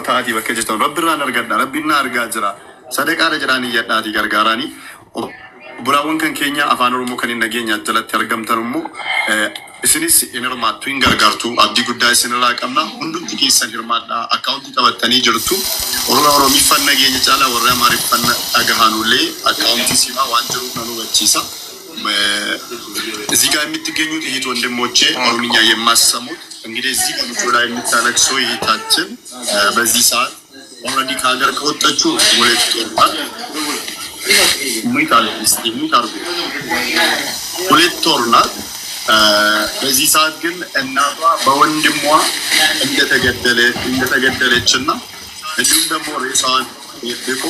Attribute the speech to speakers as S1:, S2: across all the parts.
S1: Ta'aatii bakka jirtan Rabbirraan argadha. Rabbiin na argaa jira. Sadaqaadha jedhaan iyyadhaatii gargaaraanii. Obbolaawwan kan keenya afaan Oromoo kan hin dhageenya jalatti argamtan immoo isinis hin hirmaattu, hin gargaartu. Abdii guddaa isinirraa qabna. Hundumti keessan hirmaadhaa. Akkaawuntii qabattanii jirtu. Warra Oromiffan nageenya caalaa warri Amaariffan dhagahanullee akkaawuntii simaa waan jiruuf nan hubachiisa. እዚህ ጋር የምትገኙት እህት ወንድሞቼ፣ ኦሮምኛ የማሰሙት እንግዲህ እዚህ በምስሉ ላይ የምታለቅሰው እህታችን በዚህ ሰዓት already ከሀገር ከወጣችው 2 ወር ናት። mute አለ እስኪ mute አድርጉ። 2 ወር ናት። በዚህ ሰዓት ግን እናቷ በወንድሟ እንደተገደለች እና እንዲሁም ደግሞ ሬሳዋን ደብቆ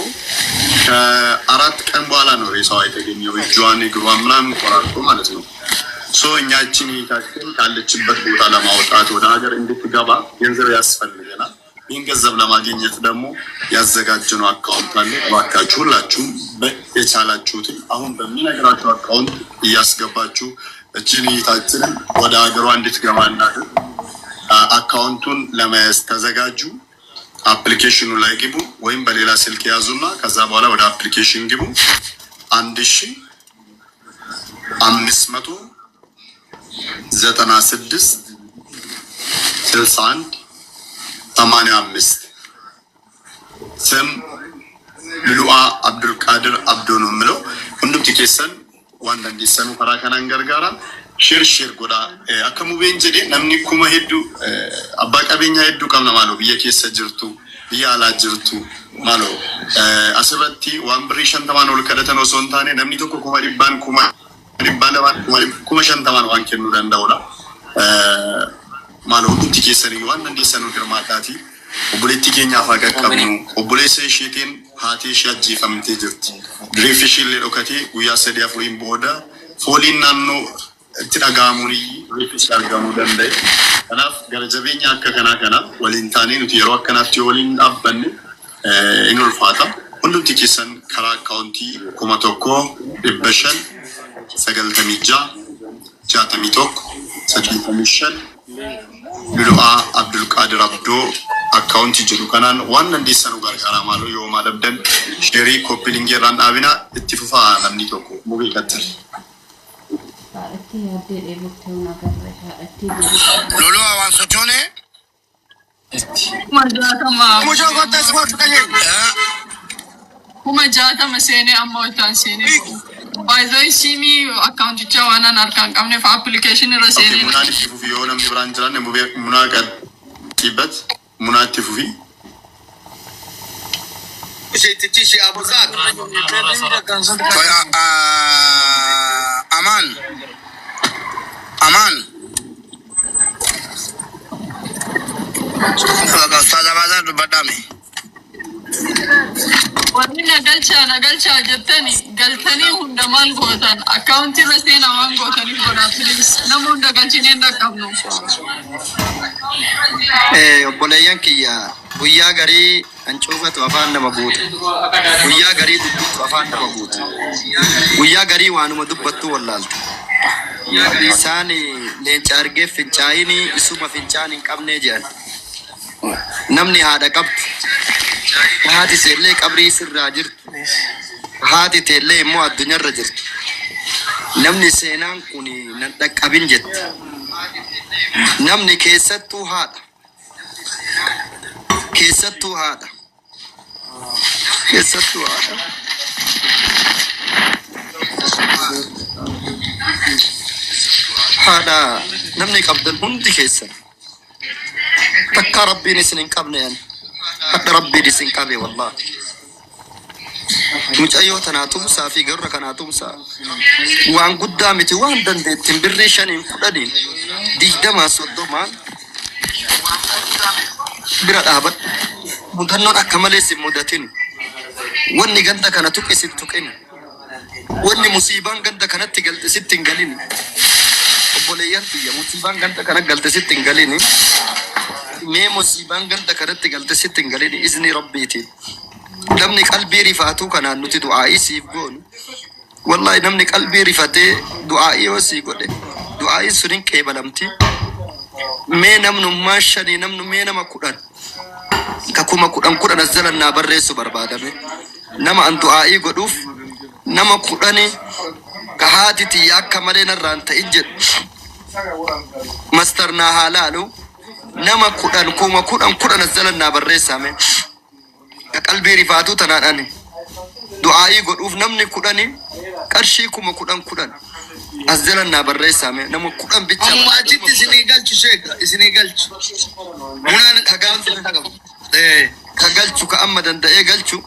S1: ከ4 ቀን በኋላ ነው ሬሳዋ የተገኘው። እጇን እግሯን ምናምን ቆራርጦ ማለት ነው። So እኛችን እህታችን ካለችበት ቦታ ለማውጣት ወደ ሀገር እንድትገባ ገንዘብ ያስፈልገናል። ይህን ገንዘብ ለማግኘት ደግሞ ያዘጋጀነው አካውንት አለ። እባካችሁ ሁላችሁም የቻላችሁትን አሁን በሚነግራችሁ አካውንት እያስገባችሁ እችን እህታችንን ወደ ሀገሯ እንድትገባ እናድርግ። አካውንቱን ለመያዝ ተዘጋጁ። Application ኑ ላይ ግቡ፣ ወይም በሌላ ስልክ ያዙና ከዛ በኋላ ወደ application ግቡ። 1596 61 85፣ ስም ልሉአ አብዱልቃድር አብዶ ነው የምለው። Hundumti keessan waan dandeessanuu karaa kanaan gargaara. Share share godhaa. Akka Mubeen jedhe namni kuma hedduu, abbaa qabeenyaa hedduu qabna. Maaloo biyya keessa jirtu, biyya alaa jirtu, maaloo asirratti waan birrii 50n ol kadhatan osoo hin taane namni tokko 100,000n, 200,000n, 50,000n waan kennuu danda'udha. Maaloo hundumti keessanii waan dandeessanuu hirmaadhaatii. Obboleettii keenyaaf haa qaqqabnu. Obboleessa isheetiin haati ishee ajjeefamtee jirti. Reeffi ishee illee dhokatee guyyaa sadii afuriin booda fooliin naannoo itti dhaga'amuun reeffi ishee argamuu danda'e. Kanaaf gara jabeenya akka kanaa kana waliin taanee nuti yeroo akkanaatti yoo waliin dhaabbanne in ulfaata. Hundumti keessan karaa akkaawuntii 1596 61 85 Lulu'aa Abdulqaadir Abdoo akkaawuntii jedhu kanaan waan dandeessan gargaaraa. Maaloo yoo maal dhabdan share, copy link irraan dhaabina. Itti fufaa namni tokko Mubee qaxxil.
S2: Haadhattii yaaddee dheebottee hun agarre haadhattii deebitee.
S3: Loluu waan sochoone.
S4: 60,000.
S3: Mucaa kottaa ispoortii qajeelu.
S4: 60,000 seenee amma hojjaan seenee ba'u. Baay'ee siimii akkaawuntichaa waan an harkaan hin qabneef application irra seenee.
S1: Munaan itti fufi. Yoo namni biraan jiraanne Mubee Munaa qaxxiibbat Munaa itti fufi.
S3: Isheetichi ishee Abuzaad. Amaan. Amaan. Ustaaz Abaazar dubbadhaame.
S4: Warri na galchaa na galchaa jettani galtanii hunda maal gootan? Akkaawuntii irra seenaa waan gootaniif godhaa, please. Nama hunda galchinee hin dhaqqabnu.
S5: Obboleeyyan kiyya, guyyaa garii hancuufatu afaan nama guuta. Guyyaa garii dubbittu afaan nama guuta. Guyyaa garii waanuma dubbattu wallaalta. Isaan leenca argee fincaa'ini isuma fincaan hin qabnee jedhan. Namni haadha qabdu, haati seellee qabrii sirraa jirtu, haati teellee immoo addunyaarra jirtu. Namni seenaan kun nan dhaqqabin jetti. Namni keessattuu haadha. Keessattuu haadha. Keessattuu haadha. Haadha namni qabdan hundi keessan. Takka Rabbiin isin hin qabne ani. Hadha Rabbiin isin qabe wallahi. Mucayyoo tanaa tumsaa fi garra kanaa tumsaa. Waan guddaa miti, waan dandeettiin birrii 5n, 10n, 20n, 30n bira dhaabadhu. Mudannoon akka malee sin mudatin. Wanni ganda kana tuqe sin tuqin. Wanni musiibaan ganda kanatti galte sitti hin galin. Obboleeyyan tiyya, musiibaan ganda kana galte sitti hin galin. Mee musiibaan ganda kanatti galte sitti hin galin izni Rabbiitiin. Namni qalbii rifaatuu kanaan nuti du'aa'ii siif goonu. Wallahi namni qalbii rifatee du'aa'ii yoo sii godhe du'aa'iin sun hin qeebalamti. Mee namnummaa shanii namnu mee nama 10 ka 10,000 10,000 as jala naa barreessu barbaadame. Nama an du'aa'ii godhuuf nama kudhani ka haati tiyya akka malee narraa hin ta'in jedhu mastar naa haa laalu. Nama 10 10,000 10 as jala naa barreessaa mee. Ka qalbii rifaatuu tanaan ani du'aa'ii godhuuf namni kudhani qarshii 10,000 10 as jala naa barreessaa mee nama 10 bichaa
S3: Ammuma
S5: barbaada nama
S3: achitti
S5: 10.
S3: isinii galchu sheeka isinii galchu. Munaan
S5: Ka galchu
S3: Eh.
S5: ka galchu ka amma danda'ee galchu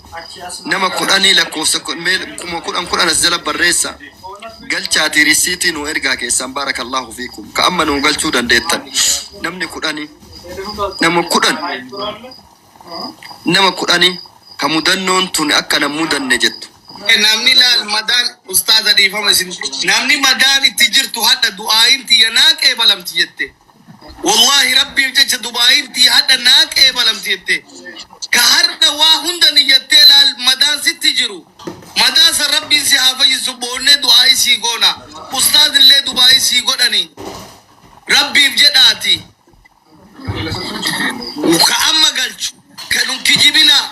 S5: nama kudhanii lakkoofsa mee 10,000 10 as jala barreessa galchaatii risiitii nuu ergaa keessaan baarakallaahu fiikum ka amma nuu galchuu dandeettan namni kudhanii nama 10 nama kudhanii ka mudannoon tun akka nan mudanne jettu.
S3: Namni laal madaan ustaaza dhiifama isin namni madaan itti jirtu hadha du'aayin tiyya naa qeebalamti jette wallahi rabbiif jecha du'aayin tiyya hadha naa qeebalamti jette ka har'a waa hunda niyyattee laal madaan sitti jiru madaa san rabbiin si haa fayyisu boonnee du'aayii sii goona ustaaz illee du'aayii sii godhani rabbiif jedhaati Ka amma galchu ka nun kijibinaa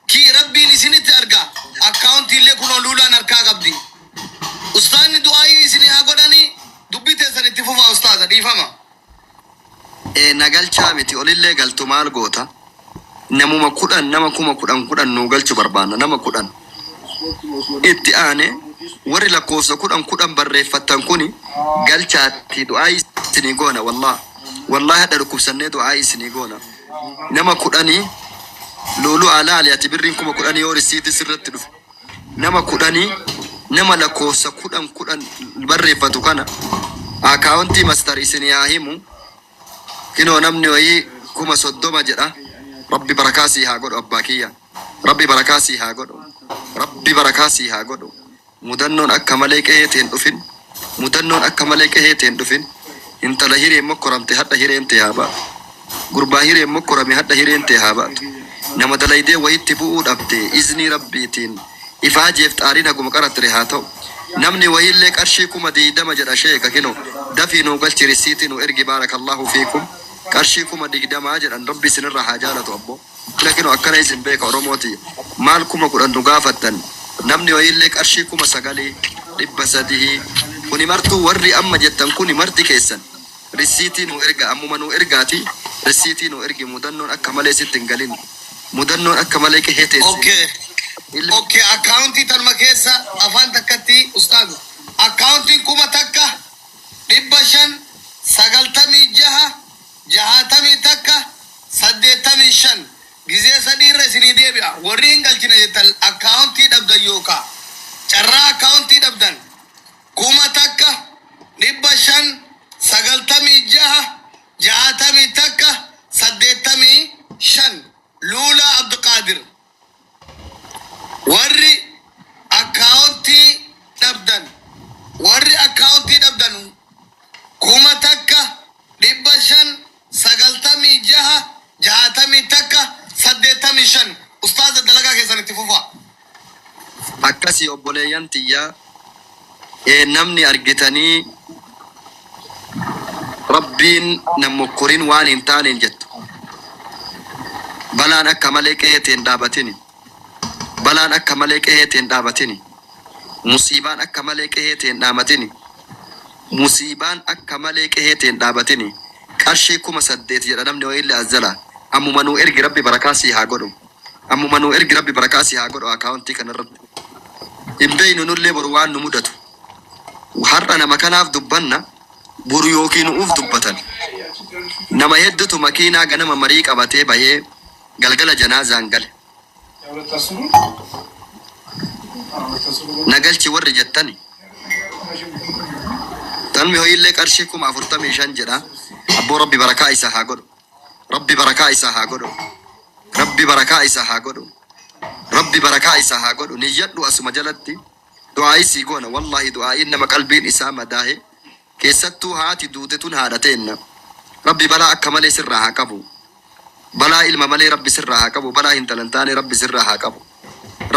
S3: ki rabbiin isinitti arga akkaawuntii illee kunoo luulaan harkaa qabdi ustaanni du'aayii isinii haa godhanii dubbii teessan itti fufaa ustaaza dhiifama.
S5: Ee na galchaa miti olillee galtu maal goota namuma 10 nama 10,000 10 nuu galchu barbaanna nama 10 itti aane warri lakkoofsa 10 10 barreeffattan kuni galchaatti du'aayii isinii goona wallah wallahi hadha dhukkubsannee du'aayii isinii goona nama kudhanii luulu'aa laali ati birriin 10,000 yoo risiitii sirratti dhufe nama kudhanii nama lakkoofsa 10 10 barreeffatu kana akaawuntii mastar isinii haa himu. Kinoo namni wayii 30,000 jedha. Rabbi barakaa sii haa godhu abbaa kiyya. Rabbi barakaa sii haa godhu. Rabbi barakaa sii haa godhu. Mudannoon akka malee qe'ee tee hin dhufin. Mudannoon akka malee qe'ee tee hin dhufin. Intala hireen mokkoramte hadha hireen tee haa baatu. Gurbaa hireen mokkorame hadha hireen tee haa baatu. Nama dalaydee wayitti bu'uu dhabde iznii Rabbiitiin ifaajeef xaariin haguma qaraxre haa ta'u. Namni wayiillee qarshii 20,000 jedha sheeka kino dafii nuu galchi risiitii nuu ergi baarakallahu fiikum qarshii 20,000 jedhan rabbi isinirraa haa jaalatu abbo kina kino akkana isin beeka oromoo tiyya maal 10,000 nu gaafattan namni wayiillee qarshii 9,300 kuni martuu warri amma jettan kuni marti keessan risiitii nuu erga ammuma nuu ergaati risiitii nuu ergi mudannoon akka malee sitti hin galin mudannoon akka malee qehee teessee
S3: Okay.
S5: ilmi
S3: Okay, akkaawuntii tanuma keessa afaan takkatti ustaaza. Akkaawuntiin 1596 61 85 gizee sadii irra isinii deebi'a. Warri hin galchine jettan akkaawuntii dhabdan yookaa carraa akkaawuntii dhabdan 1596 61 85 Luulaa Abdiqaadir. Warri akkaawuntii dhabdan warri akkaawuntii dhabdan 1596 61 85 ustaaza dalagaa keessan itti fufaa.
S5: Akkasi obboleeyyan tiyya ee namni argitanii Rabbiin nan mokkorin waan hin taaneen jettu. Balaan akka malee qe'ee tee hin dhaabatini. Balaan akka malee qe'ee tee hin dhaabatini. Musiibaan akka malee qe'ee tee hin dhaamatini. Musiibaan akka malee qe'ee tee hin dhaabatini. Qarshii 8,000 jedha namni wayiillee as jalaa. Ammuma nuu ergi Rabbi barakaa sii haa godhu. Ammuma nuu ergi Rabbi barakaa sii haa godhu akaawontii kanarratti. Hin beeynu nullee boru waan nu mudatu. Har'a nama kanaaf dubbanna boru yookiin nu'uuf dubbatan. Nama heddutu makiinaa ganama marii qabatee bahee galgala janaazaan gale. Na galchi warri jettani. Namni hoyiillee qarshii 45,000 jedha. Abboo Rabbi barakaa isaa haa godhu. Rabbi barakaa isaa haa godhu. Rabbi barakaa isaa haa godhu. Rabbi barakaa isaa haa godhu. Niyyadhu asuma jalatti. Du'aa'ii sii goona wallahi du'aa'iin nama qalbiin isaa madaahe keessattuu haati duute tun haadha teenna rabbi balaa akka malee sirraa haa qabu balaa ilma malee rabbi sirraa haa qabu balaa hintala hin taane rabbi sirraa haa qabu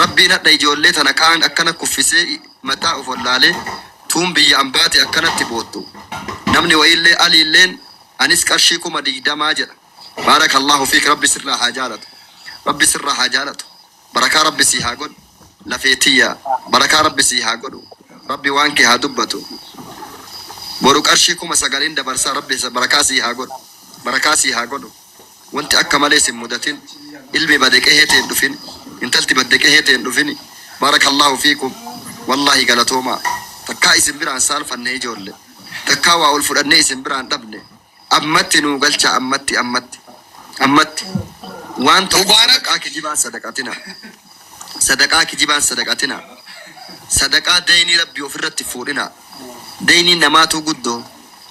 S5: rabbiin hadha ijoollee tana kaan akkana kuffisee mataa of wallaalee tuun biyya ambaati akkanatti boottu namni wayiillee aliilleen anis qarshii 20,000 jedha baarakallahu fiik rabbi sirraa haa jaalatu. Rabbi sirraa haa jaalatu. Barakaa Rabbi sii haa godhu. Lafee tiyya barakaa Rabbi sii haa godhu. Rabbi waan kee haa dubbatu. Boru qarshii 9000n dabarsaa Rabbi barakaa sii haa godhu. Barakaa sii haa godhu. Wanti akka malee sin mudatin. Ilmi bade qehee tee hin dhufin. Intalti badde qehee tee hin dhufini. Barakallahu fiikum. Wallahi galatoomaa. Takkaa isin biraan saalfanne ijoolle. Takkaa waa ol fudhannee isin biraan dhabne. Ammatti nuu galchaa ammatti ammatti ammatti. Waan tokko
S3: Mubaarak.
S5: sadaqaa kijibaan sadaqatina. Sadaqaa kijibaan sadaqatina. Sadaqaa deynii Rabbii ofirratti hin fuudhinaa. Deyniin namaatuu guddoo.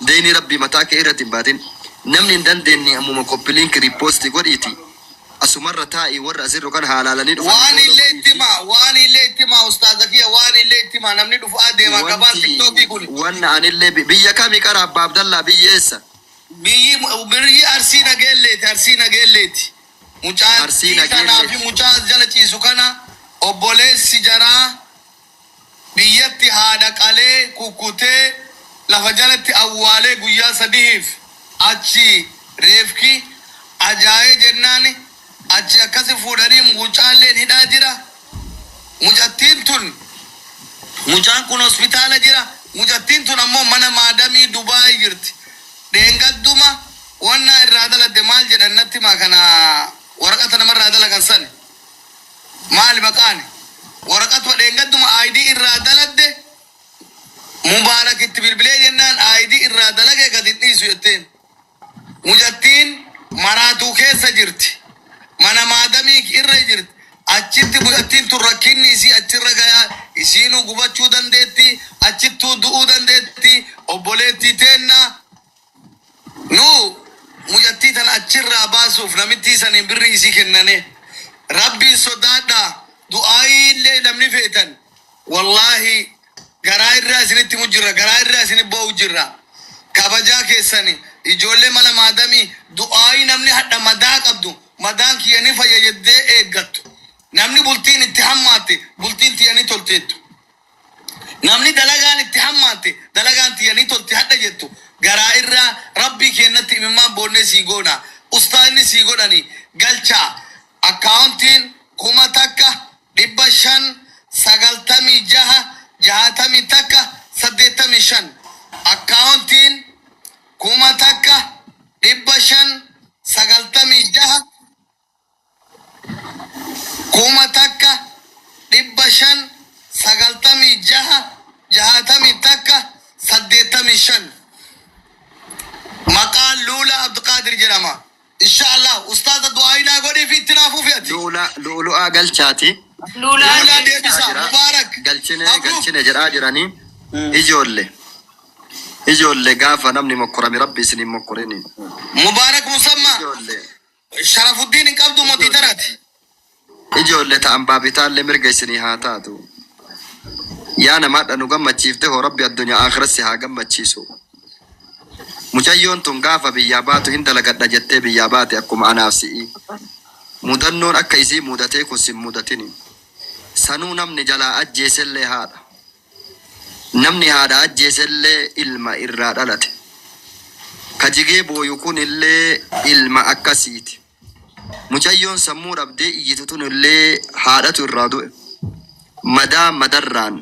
S5: Deynii Rabbii mataa kee irratti hin baatin. Namni hin dandeenne ammuma copy link repost godhiiti asumarra taa'ii warra asirru kana haa laalanii dhufanii
S3: Waan
S5: follow
S3: illee itti
S5: godhiifi.
S3: himaa, waan illee itti himaa ustaaza kiyya, waan illee itti himaa namni dhufaa deema gabaan
S5: Wanti
S3: tiktookii kuni.
S5: wanna anillee biyya kami qara abbaa Abdallaa biyyi eessa?
S3: Biyyi biyyi Arsii Nageelleeti, Arsii Nageelleeti.
S5: Arsii
S3: Mucaattii tanaa fi
S5: Nageelleeti.
S3: mucaa as jala ciisu kana obboleessi jaraa biyyatti haadha qalee kukkutee lafa jalatti awwaalee guyyaa sadihiif achi reefki ajaa'ee jennaani achi akkasi fuudhanii mucaalleen hidhaa jira mucattiin tun mucaan kun hospitaala jira mucattiin tun ammoo mana maadamii Dubaay jirti dheengadduma wannaa irraa daladde maal jedhan natti himaa kana waraqata namarraa dalagan sani Maali maqaani waraqatuma dheengadduma ID irraa daladde Mubaarak itti bilbilee jennaan ID irraa dalage gad hin dhiisu jetteen. Mucattiin maraatuu keessa jirti. Mana maadamii irra jirti. Achitti mucattiin tun rakkinni isii achirra gayaa isiinuu gubachuu dandeetti achittuu du'uu dandeetti obboleettii teennaa Nu mucattii tana achirraa baasuuf namittii saniin birrii isii kennane. Rabbiin sodaadhaa du'aayii illee namni feetan wallaahi garaa irraa isinitti himu jirra garaa irraa isini boo'u jirra. Kabajaa keessani ijoollee mala maadamii du'aayii namni hadha madaa qabdu madaan kiyya ni fayya jettee eeggattu. Namni bultiin itti hammaatte bultiin tiyya ni tolteettu. Namni dalagaan itti hammaatte dalagaan tiyya ni tolti hadha jettu garaa irraa Rabbii keennatti imimmaan boonnee sii goona ustaazni sii godhani galchaa akkaawontiin 1596 61 85 akkaawontiin 1596 1596 61 85 Maqaan Luula Abdiqaadir jedhama. Insha Allah ustaaza du'aayii naa godhii fi itti naa fufi ati.
S5: Luula lu'ulu'aa galchaati.
S4: Luulaa
S3: Luulaa
S5: Galchaa
S3: deebisaa
S5: jira.
S3: Mubaarak
S5: Galchine
S3: Mabruuk.
S5: galchine jedhaa jiranii. Ijoolle ijoolle gaafa namni mokkorame rabbi isin hin mokkorini.
S3: Mubaarak Musammaa.
S5: Ijoolle
S3: Sharafuddiin hin qabdu motii
S5: Ijoolle
S3: tanaati.
S5: Ijoolle ta ambaa bitaalle mirga isinii haa taatu. Yaa nama hadha nu gammachiifte hoo rabbi addunya aakhira si haa gammachiisu. Mucayyoon tun gaafa biyyaa baatu hin dalagadha jettee biyyaa baate akkuma anaaf si'ii. Mudannoon akka isii mudatee kun sin mudatini. Sanuu namni jalaa ajjeesellee haadha. Namni haadha ajjeesellee ilma irraa dhalate. Ka jigee booyu kunillee ilma akkasiiti. Mucayyoon sammuu dhabdee iyyitu tunillee haadhatu irraa du'e. Madaa madarraan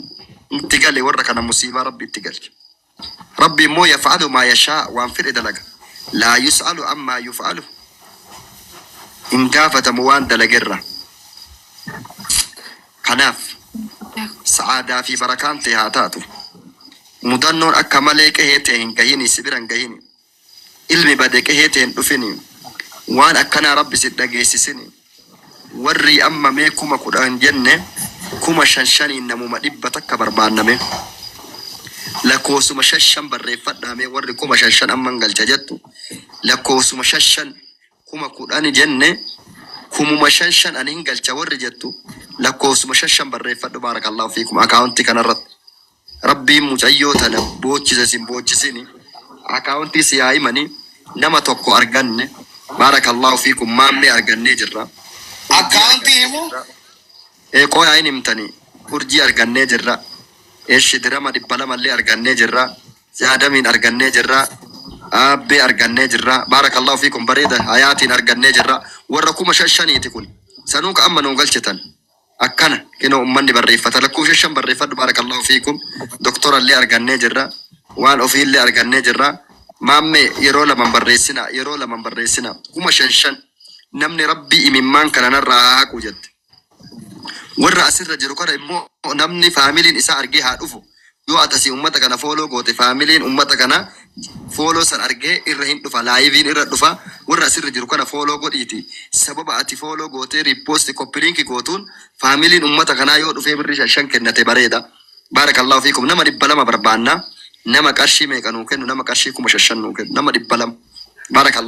S5: itti gale warra kana musiibaa Rabbi itti galche. Rabbi immoo yaf'alu maa yashaa waan fedhe dalaga. Laa yus'alu ammaa yuf'alu hin gaafatamu waan dalagerraa. Kanaaf sa'aadaa fi barakaan tee haa taatu. Mudannoon akka malee qehee tee hin gahini, si bira hin gahini. Ilmi bade qehee tee hin dhufini. Waan akkanaa Rabbi si hin dhageessisini. Warrii amma mee 10,000 jenne 5000 shaniin namuma 100 barbaanna mee. Lakkoofsuma shan shan barreeffadhaa mee warri 5000 shan amman galcha jettu lakkoofsuma shan shan 10,000 jenne kumuma shan shan ani hin galcha warri jettu lakkoofsuma shan shan barreeffadhu baarakallahu fiikum akaawuntii kanarratti rabbiin mucayyoo tana boochise sin boochisini akaawuntii si haa himani nama tokko arganne baarakallahu fiikum maammee argannee jirra urjii
S3: Akkaawuntii
S5: argannee
S3: himu
S5: jirra Ee qoyaa hin himtani urjii argannee jirra eshi dirama 200 illee argannee jirra Aadamiin argannee jirra Aabbee argannee jirra baarakallahu fiikum bareeda hayaatiin argannee jirra warra 5000 shaniiti kun Sanuu ka amma nuu galchitan. Akkana kinoo ummanni barreeffata lakkoofsa 5 barreeffadhu baarakallahu fiikum doktorallee argannee jirra waan ofiillee argannee jirra maammee yeroo laman barreessina yeroo laman barreessina 5000 namni rabbii imimmaan kana narraa haa haqu jette warra asirra jiru kana immoo namni faamiliin isaa argee haa dhufu Yoo ati asii ummata kana follow goote familiin ummata kana follow san argee irra hin dhufa live irra dhufa warra asirra jiru kana follow godhiiti sababa ati follow gootee repost copy link gootuun familiin ummata kanaa yoo dhufee birrii shan shan kennate bareeda baarakallahu fiikum nama 200 barbaanna nama qarshii meeqa nuu kennu nama qarshii 5000 nuu kennu nama 200 baarakallahu.